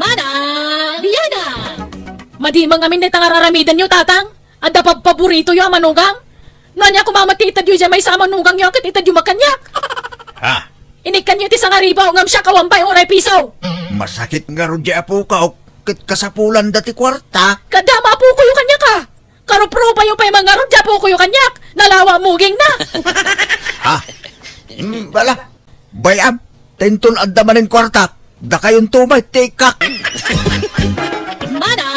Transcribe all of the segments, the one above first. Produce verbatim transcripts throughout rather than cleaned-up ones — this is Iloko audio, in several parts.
Mana! Biana! Madi man ngamin dayta nga ar-aramidenyo, Tatang. Adda pabpaboritoyo a manugang. No ania koma met ti itedyo idiay maysa a manugangyo ket itedyo met kaniak. Ha? Inikkanyo ti sangaribu ngem siak awan pay uray piso. Masakit ngarud diay apokaw ket kasapulanda ti kuarta. Kaddama apokoyo kaniak a. Karupropayo pay man ngarud diay apokoyo kaniak. Nalawa mugingna. Ha? Mm, bala. Bay-am, ta inton adda manen kuarta, dakayonto met ti ikkak. Mana!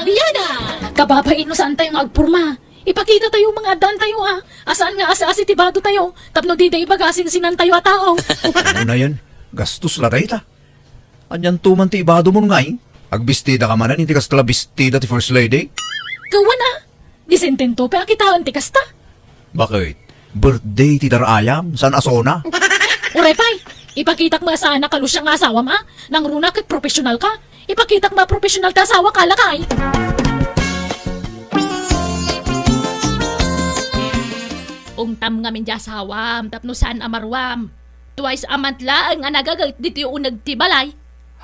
Biana! Kababain no saantayo nga agporma. Ipakitatayo nga addaantayo a, a saan nga asi-asi ti badotayo, tapno dida ibaga a sinsinantayo a tao. Unayen, gastos la dayta. Anianto man ti ibadom ngay? Agbistida ka manen iti kasta la bestida ti First Lady? Gawan a, disentento pay a kitaen ti kasta. Bakit? Birthday ti daraayam, saan a sona? Uray pay, ipakitak met a saan a kalusiang nga asawam a, nangruna ket professional ka. Ipakitak met a professional ti asawak a, lakay. Ungtam ngamin diay asawam tapno saan a maruam. Twice a month laeng a nagaget ditoy uneg ti balay.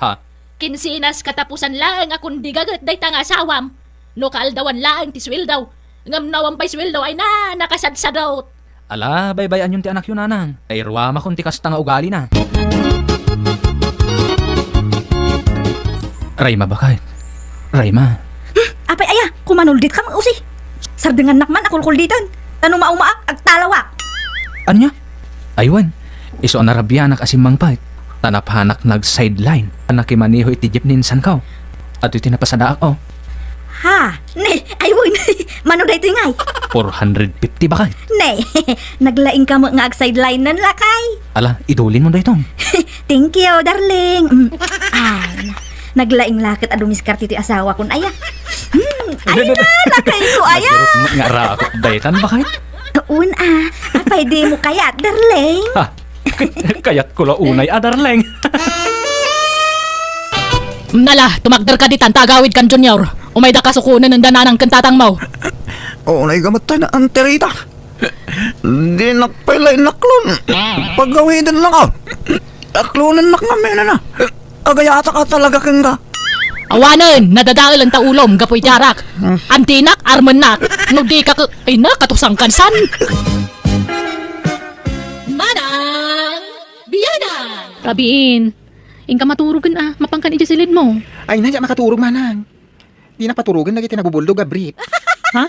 Ha? Kinsenas katapusan laeng a kundi gaget dayta nga asawam. No kaaldawan laeng ti sueldo, ngem no awan pay sueldo ay na, nakasadsadot. Ala, baybay-anyon ti anakyo, nanang. Nairuamakon ti kasta nga ugalina. Rayma, baket. Rayma. Hmm, apay aya, kumanuldit ka, Usi. Sardengannak man a kulkulditen. Ta no maumaak, agtalawak. Ania? Ay wen, isu a narabianak a simmangpet, ta napanak nag-sideline. Nakimaneho iti jeep ni insanko. Adtoy ti napasadaak, o. Ha? Ne, ay wen, mano daytoy ngay? Four hundred fifty, baket. Ne, naglaing ka met nga ag-sideline-en, lakay. Ala, idulinmo daytoy. Thank you, darling. Mm. Ay, naglaing la ket a dumiskarte ti asawakon aya. Hmm, ay na, lakayko aya. Nagirot nga arakot daytan, baket? Wen a, apay dimo kayat, darling? Ha? Kayatko la unay a darling. Nala, tumakderka ditan ta agawidkan, Junior. Umayda kasukonen da nanang ken tatangmo. Unay gamet ta na, Auntie Rita. Dinak pay la inaklon. Pagawiden lang, a. Aklonennak ngamin a. Agayatak a talaga kenka. Awanen, nadadaelen ta ulom gapu iti arak. Antinak, armennak. No dika ke-, ay na, katusang kansan. Manang Biana! Rabiin, inka maturogen a, mapankan idiay silidmo. Ay na, diak makaturog, manang. Dinak paturogen dagiti nabubuldog a brief. Ha?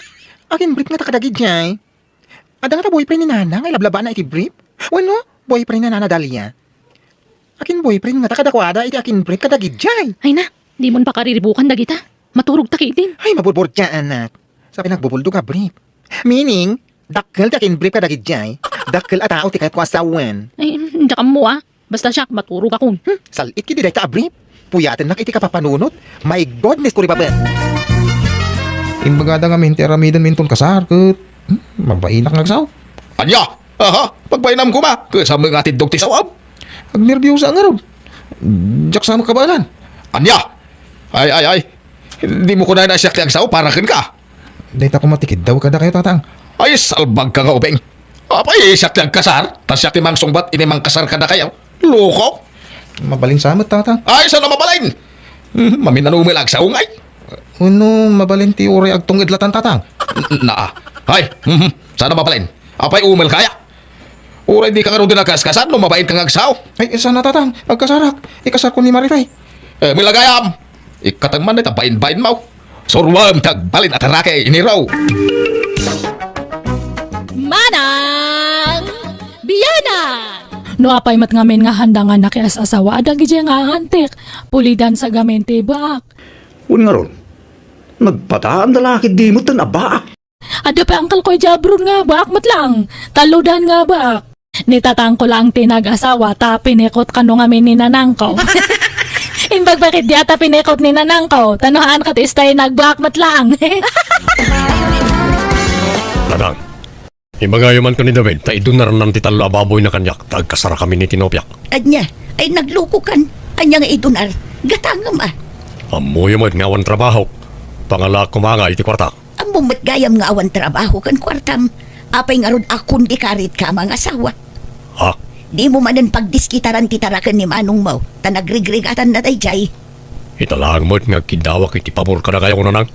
Akin brief ngata kadagidiay? Adda ngata boyfriend ni Nana nga ilablabana iti brief? Wenno, boyfriend ni Nana Dalia? Akin boyfriend ngata kadakuada iti akin brief kadagidiay? Ay na, dimon pakariribukan dagita. Maturog ta ketdin. Ay, maburburtia, anak. Sa pinagbubuldog a brief. Meaning, dakkel ti akin brief kadagidiay. Dakkel a tao ti kayatko a sawen. Ay, mm, diak ammo a. Basta siak, maturogakon. Hmm, sal-it ketdi dayta a brief. Puyatennak iti kapapanunot. My goodness, kuribabet. Imbagada ngamin ti aramidenmi inton kasar, ket, hmm, mabainak nga agsaw. Ania? Aha, pagbainam koma, ket sa nga tiddog ti sawam. Agnerbiosa ngarud. Diak sa makabaelan. Ania? Ay, ay, ay. Dimo kunaen a siak ti agsaw para kenka. Dayta koma ti kiddaw kadakayo, Tatang. Ay, salbag ka nga ubing. Apay, siak ti agkasar, ta siak ti mangsungbat idi mangkasar kadakayo. Loko! Mabalin sa met, Tatang. Ay, saan a mabalin? Hmm, maminanumel agsaw ngay. Wenno, mabalin ti uray agtunged latan, Tatang. N-, naa. Ay, mhm, saan a mabalin? Apay, umel kaya? Uray dika ngaruden agkaskasar no mabain ka nga agsaw. Ay, saan a, Tatang. Agkasarak. Ikasarko ni Marifay. Eh, milagayam. Ikkateng man dayta bain-bainmo. Suroam ti agbalin a tarake, iniro. Manang Bianan! No apay met ngamin nga handa nga nakias-asawa a dagidiay nga aantik, pulidan sa gamin ti baak. Wen ngarud, nagpadaanda la ketdi metten a baak. Adda pay angkelko idiay abroad nga baak met lang. Tallodan nga baak. Ni tatangko laeng ti nag-asawa ta pinikot kano ngamin ni nanangko. Imbag bakit di ata pinikot ni nanangko, ta no haan ka ti stay nagbaak met lang. Nanang, ibagayo man ken ni David ta idunarnan ti tallo a baboyna kaniak ta agkasar kami ni tinopiak. Ania, ay naglukokan. Ania nga idunar? Gatangem a. Ammoyo met nga awan trabahok. Pangalaak koma nga iti kuarta. Ammom met gayam nga awan trabaho ken kuartam. Apay ngarud a kundi karit ka a mangasawa? Ha? Dimo manen pagdiskitaran ti taraken ni manongmo, ta nagrigrigatanna daydiay. Ita laeng met nga agkiddawak iti pabor kadakayo, Nanang.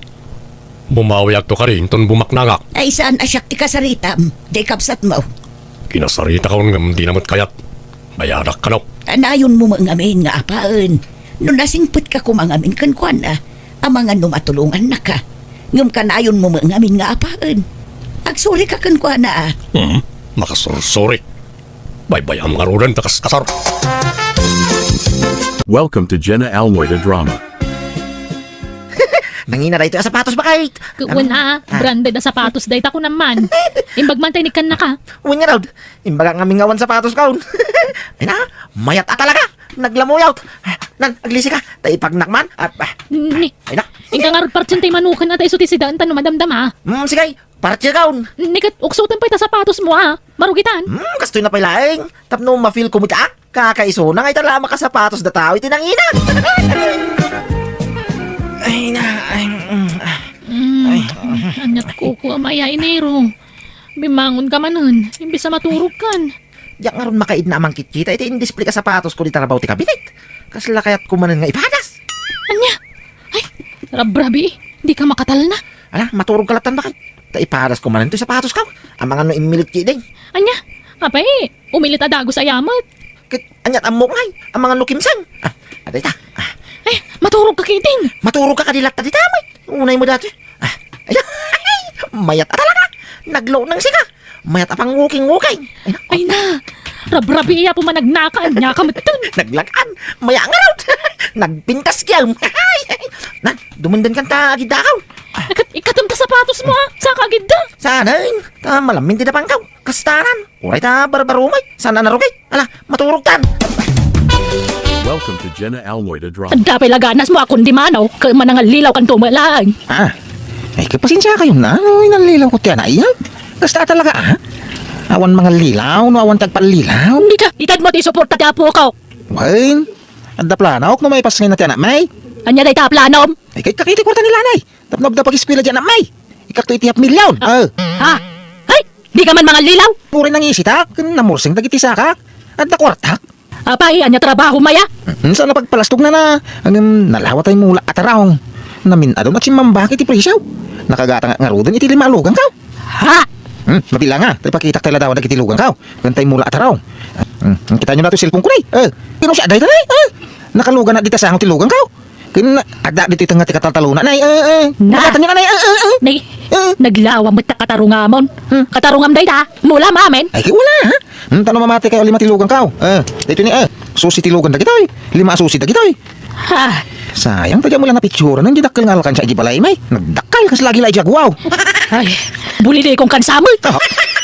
Bumawiakto kadi inton bumaknangak. Ay, saan a siak ti kasaritam, jay kabsatmo? Kinasaritakon ngem dina met kayat. Bayadak kano. Kanayonmo met ngamin nga apaen. No nasingpetka koma ngamin kenkuana, amangan no matulongannaka. Ngem kanayonmo met ngamin nga apaen. Agsurika kenkuana, a. Hmm, makasursuri. Baybay-am ngaruden ta kaskasar. Welcome to Jenna Almoy the Drama. Nangina daytoy a sapatos, baket. Wen a, ah, branded a sapatos dayta, kunam man. Imbag man tay nikkannaka. Wen ngarud, imbagak ngamin nga awan sapatos kaon. Ay na, mayat a talaga. Naglamuyot. Nan, aglisika. Ta ipagnak man. Ah, ah. Ni, ay na. Inka ngarud partsien tay manuken a ta isu ti sidaen ta no madamdama. Mm, sige. Parti kaon. Ni ket uksoten pay ta sapatosmo a. Marugitan. Hmm, kastoy na pay laeng. Tapno ma-feel ko met a kakaisuna nga ita la a makasapatos dataw iti nangina. Ay, na, ay, mm, ah. Mm, ay. Aniat koko a maya, Enero. Bimangonka manen, imbes a maturogkan. Diak ngarud makaidna a mangkitkita iti indisplik a sapatosko iti trabaho ti kabinet. Kasla kayatko manen nga ipadas. Ania? Ay, rabrabii, dika makatalna. Ala, maturogka lattan, baket. Ta ipadasko manen toy sapatosko. Amangan no immilit ketdin. Ania? Apay, umilit a dagus aya met. Ket aniat ammok ngay, amangan no kimseng. Ah, adayta. Ah. Eh, maturogka ketdin. Maturogka kadi latta dita met. Unaymo datoy. Ah, ay, mayat a talaga. Naglawnang sika. Mayat a panguking-uking. Ay, na. Ay na, rabrabii, Apo Managnaka, ania ka metten. Naglagan. Maya ngarud. Nagpintas kiyam. Nan, dumendenkan ta agidda kaw. Ikat-, ikatem ta sapatosmo a. Saka agidda. Saan, ay? Ta malamin ti dapankaw. Kastanan. Uray ta barbarumay. Saan a narugay? Ala, maturogtan. Welcome to Jenna Almoy the Drama. Adda pay la ganasmo a kundi mano, ket manangallilaw kanto met laeng. Ah, ay, kapasensia kayo na, no, inallilaw ko ti anay, ha? Kasta talaga, ah? Awan mangallilaw, no, awan ti agpallilaw. Dika, itedmo ti suporta ti apo ko. Wen, adda planaok no maipas ngay na ti anak, may? Ania dayta a planom? Ay, kay kakiti kwarta ni lanay. Tapno agda pag-eskwela ti anak, may? Ikakto iti half million. Ah. Ah. Ha? Ay, dika man mangallilaw? Puri nangisitak, ken namurseng dagiti sakak. Adda kwartak. Apay, ania trabaho maya? Hmm, saan a pagpalastog na na. Ngem nalawa tay mula a tarong. Namin-ado na chimmambak iti presyo. Nakagatang ngaruden iti lima a lugang kaw. Ha? Hmm, mabilang a, tay pakitak tay ladawan dagiti lugang kaw. Ken tay mula a tarong. Hmm, kita nyo na to cellphone ko, nay. Eh, kino siya, day, tay? Eh, nakalugan na dita sango ti lugang kaw. Ken adda ditoy tengnga ti kataltalona, nay, eh, eh. Na. Nakatanyo na, nay, eh, eh, eh. Nay, eh, naglawa met ta katarungamon. Hmm. Katarungam dayta, mula mamin. Ay, ki wala, ha? Hmm, tano mamati kayo lima ti lugang kaw. Eh, daytoy ni, eh, susi ti lugan dagitoy. Lima a susi dagitoy. Ha? Sayang, ta diak mula napitsura, nang di dakkel nga alkansa iti balay, may. Nagdakkel, kas lagi la iti agwaw. Ay, bulilikong kan samoy. Ah,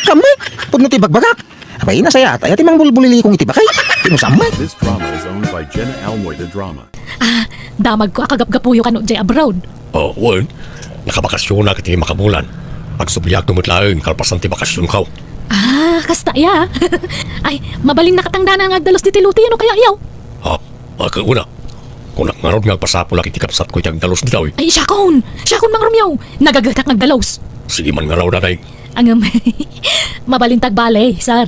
kami? Pudno ti bagbagak. Apay, nasayat, ay, ti mangbulbulilikong iti bakay. Kinusam met. This drama is owned by Jenna Almoy the Drama. Ah, damagko a kagapgapuyo kano jay abroad. Oh, wen. Nakabakasyonak iti makabulan. Agsubliakto met laeng kalpasan ti bakasyonko. Ah, kasta ya. Ay, mabalinnak a tangdanan nga agdalus ditoy lote no kaya yaw. Ha? Agkuna. Kunak ngarud nga agpasapulak iti kabsatko iti agdalus ditoy. Ay, siakon! Siakon, Mang Romeo! Nagagetak nga agdalus. Sige man ngarud, aday. Ngem, mabalinta agbale, sir.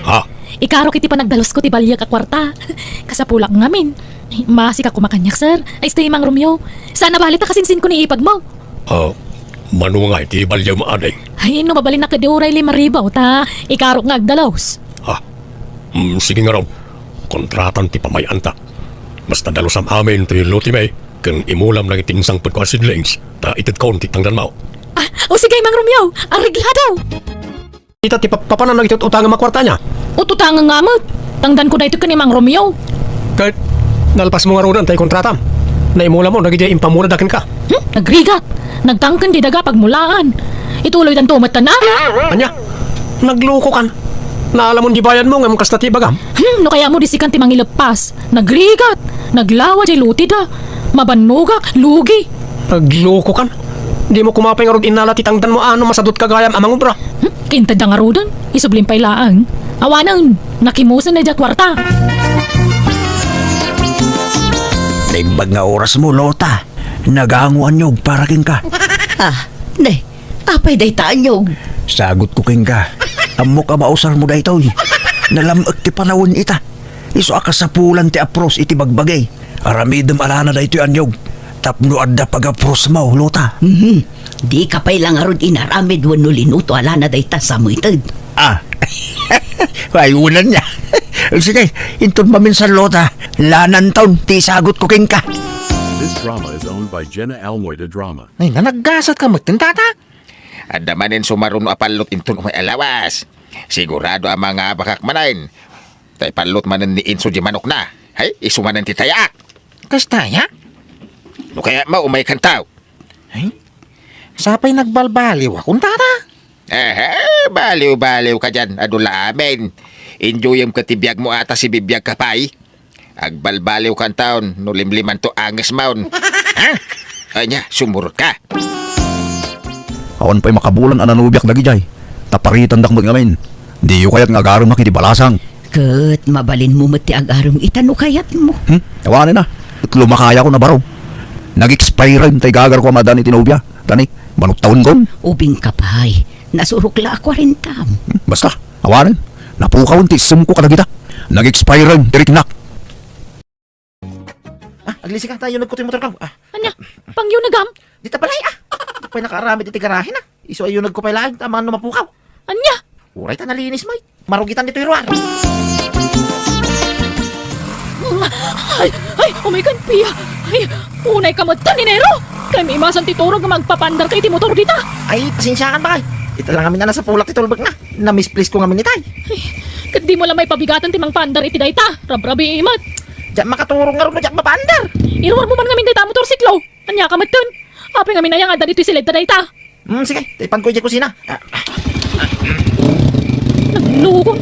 Ha? Ikarok iti panagdalusko ti baliak a kuarta. Kasapulak ngamin. Maasika koma kaniak, sir. Ay, stay, Mang Romeo. Saan a bale ta kasinsinko ni ipagmo. Ah, mano nga iti baliam, ading? Ay, no mabalinnak kadi uray lima ribu, ta ikarok nga agdalus. Ha? Mm, sige ngarud. Kontratan ti pamay-anta. Basta dalusam amin toy lotemi, ken imulam dagiti insangpetko a seedlings, ta itedkon ti tangdanmo. Ah, o sige, Mang Romeo, areglado! Ita ti pap-, papanan dagiti ut-utangem a kuarta ania? Ut-utangem nga met. Tangdanko daytoy ken ni Mang Romeo. Ket nalpasmo ngaruden tay kontratam. Naimulamon dagiti impamuladda kenka. Hmm? Nagrigat. Nagtangken ti daga pagmulaan. Ituloytanto met, a? Ania? Naglukokan. Naalamon ti bayadmo ngem kasta ti ibagam. Hmm, no kayatmo disikan ti mangileppas. Nagrigat. Naglawa jay loteda. Mabannogak. Lugi. Naglukokan. Dimo koma pay ngarud innala ti tangdanmo a no masadutka gayam a mangubra. Hmm, kaintedda ngaruden. Isublim pay laeng. Awanen. Nakimusen daydiay kuarta. Naimbag nga orasmo, Lota. Nagango a niyog para kenka. Ah, ne, apay dayta a niyog? Sagutko kenka. Ammok a mausarmo daytoy. Nalam-ek ti panawen ita. Isu a kasapulan ti apros iti bagbagi. Aramidem a lana daytoy, Anyog, tapno adda pagaprusmo, Lota. Mhm. Dika pay la ngarud inaramid wenno linuto a lana dayta sa meted. Ah. Ay, unan niya. Sige, inton maminsan, Lota, lananton ti isagutko kenka. This drama is owned by Jenna Almoy de Drama. Ay, nanaggasat ka met, tata? Adda manen sumaruno a pallot inton umay a lawas. Sigurado a mangabakak manen. Tay pallot manen ni Inso di manokna. Ay, isu manen ti tayak. Kasta aya? No kayatmo, umay kantaw. Ay, sapay nagbalbaliw akon, tata. Aha, baliw-baliw ka diyan, adu la amin. Enjoyem ket ti biagmo ata, sibibiag ka pay. Agbalbaliw kantaon no limlimanto angesmon. Ha? Ania, sumurot ka? Awan pay makabulan a nanobiak dagidiay, ta paritandak met ngamin. Diyo kayat nga agaremak iti balasang. Ket mabalinmo met ti agarem ita no kayatmo. Hmm? Awanen a. Ket lumakayakon a baro. Nag-expire tay gagarko a maaddaan iti nobia. Tani, manut tawenkon. Ubingka pay. Nasurok la a kuarentam. Hmm? Basta, awanen. Napukawen ti issemko kadagita. Nag-expire ti riknak. Ah, aglisi ka, ta, ayunegko ti motorko. Ah. Ania? Pangyunegam? Dita balay, ah. Dita pay nakaaramid iti garahe na. Isu ayunegko pay laeng, ta amangan no mapukaw. Ania? Uray ta nalinis, may. Marugitan ditoy ruar. Ay, ay, oh my God, Pia. Ay, unay ka met, Enero. Kay maimasan ti turog nga magpapaandar ka iti motor dita. Ay, pasensiakan, bakay. Ita lang amin a nasapulak ti tulbek na. Namisplisko ngamin itay. Ay, ket dimo la maipabigatan ti mangpaandar iti dayta. Rabrabii met. Diak makaturog ngarud no diak mapaandar. Iruarmo man ngamin dayta a motorsiklo. Ania ka metten? Apay ngamin aya nga adda ditoy siled ta dayta? Hmm, sige, ta ipanko idiay kusina. Ah, ah. Nagloko.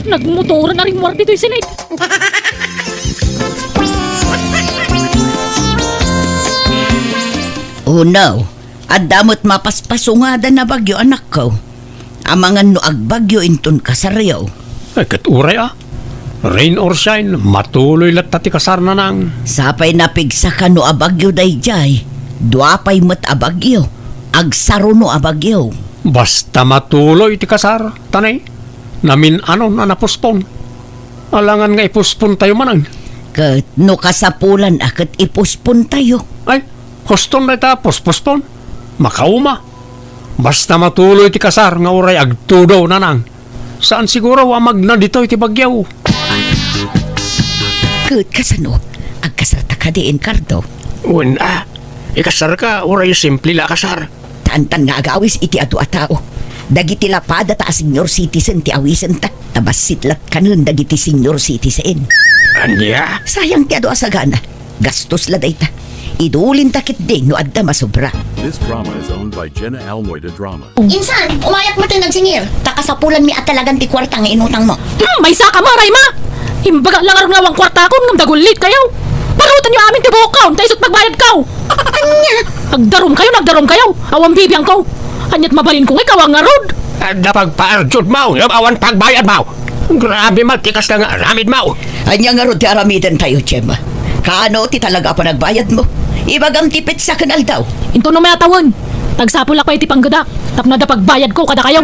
Nagmotoran a rimmuar ditoy siled. Oh no, adda met mapaspasungadan a bagyo, anakko. Amangan no agbagyo inton kasaryo. Ay, ket uray a. Rain or shine, matuloy latta ti kasar, nanang. Sapay napigsa kano a bagyo daydiay. Dua pay met a bagyo. Agsaruno a bagyo. Basta matuloy ti kasar, tanay. Namin-anon a napospon. Alangan nga ipospon tayo manen. Ket no kasapulan a ket ipospon tayo. Ay, huston dayta, pospospon. Makauma. Basta matuloy ti kasar nga uray agtudo, nanang. Saan siguro a magna ditoy ti bagyo. Ket kasano? Agkasarta kadi, Encardo? Wen a. Ikasarka, uray simple la a kasar. Taantan nga agawis iti adu a tao. Dagiti lapadata a senior citizen ti awisenta. Ta bassit latkanen dagiti senior citizen. Ania? Sayang ti adu a sagana. Gastos la dayta. Idulinta ketdi no adda masobra. This drama is owned by Jenna Almoy de Drama. Insan, umayak met ti nagsingir. Ta kasapulanmi a talagan ti kuarta nga inutangmo. Hmm, maysa ka, maray ma! Imbaga la ngarud nga awan kuartakon ngem dagullit kayo. Parutenyo amin ti buokko, ta isut pagbayadko. Ania? Agdarum kayo, nagdarum kayo. Awan bibiangko. Aniat mabalinko nga ikaw a ngarud? Adda pagpaarjudmo, ngem awan pagbayadmo. Grabe man ti kasta nga aramidmo. Ania ngarud ti aramiden tayo, Gemma? Kaano ti talaga a panagbayadmo? Ibagam ti petsa ken aldaw. Inton umay a tawen, agsapulak pay iti panggedak tapno adda pagbayadko kadakayo.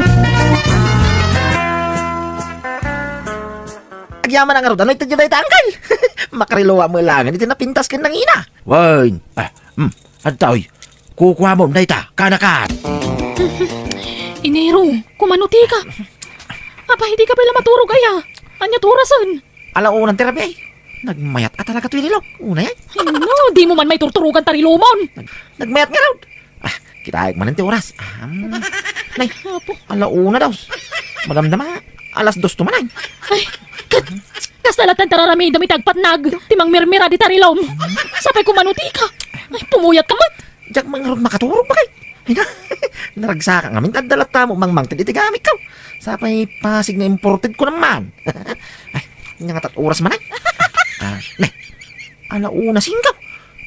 Agyaman a ngarud, ano itedyo dayta, angkel? Makarilowa mo langan iti napintas ken nangina. Wen, ah, hmm, adtoy. Kukuamon dayta, kanakan. Enero, kumano ti ka? Apay, di ka pay la maturog aya? Ania ti orasen? Ala unan ti rabii. Nagmayat a talaga toy reloj. Unay ay. Ay, no, di mo man maiturturogan ta relojmon. Nag-, nagmayat ngarud. Ah, kitaek manen ti oras. Am. Nay, Apo. Ala una daw. Madamdama. Alas dos to manen. Ay, ket, kasta latta ti araramidem iti agpatnag, ti mangmirmira dita relojm. Sapay kumano ti ka. Ay, pumuyat ka met. Diak man ngarud makaturog, bakay. Ay na, naragsak ngamin, adda latta mo mangmangted iti gamit ko. Sapay pasig nga imported ko naman. Ay, nia nga tat oras man ay. Ah, ne. Ala una singko.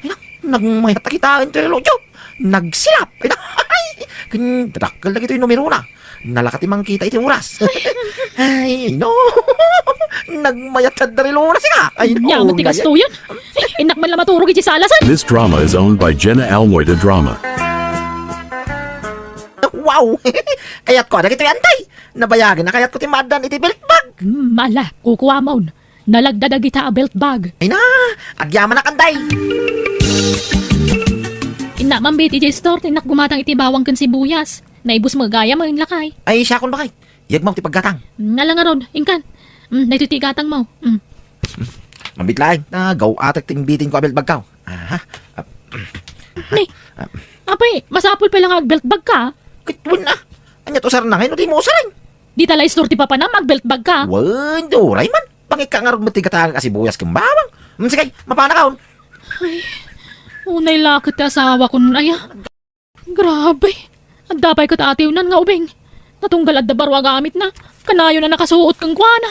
Ay na, nagmayat a kitaen ti relojyo. Nagsilap. Ay na, ay, ken dadakkel dagitoy numerona. Nalaka ti mangkita iti oras. Ay, no. Nagmayat adda relojna sika. Ay, no. Nia met ti gastoyen. Ay, innak man la maturog iti salasen. This drama is owned by Jenna Almoy de Drama. Wow! Kayatko a dagitoy, antay. Nabayagen a kayatko ti maaddaan iti belt bag. Hmm, ala, kukuamon. Nalagda dagita a belt bag. Ay na, agyamanak, Anday. Innak man bit idiay store, ta innak gumatang iti bawang ken sibuyas. Naibus met gayam, lakay. Ay, siakon, bakay. Yegmaw ti paggatang. Nala ngarud, inkan. Mm, daytoy ti igatangmo. Mm. Mabit laeng, ta gaw-atek ti imbitinko a belt bagko. Aha. Ah, Ni, ah, apay, masapul pay la nga agbelt bagka? Ket wen a. Ania ti usarna ngay no dimo usaren? Dita la istor ti papanam, agbelt bagka? Wen, uray man. Pangikka ngarud met ti gatangek a sibuyas ken bawang. Mm, sige, mapanakon. Ay, unay la ket ti asawakon aya. Grabe. Adda pay ket atiwnan nga ubing. Natunggal adda baro a gamitna. Kanayon a nakasuot kenkuana.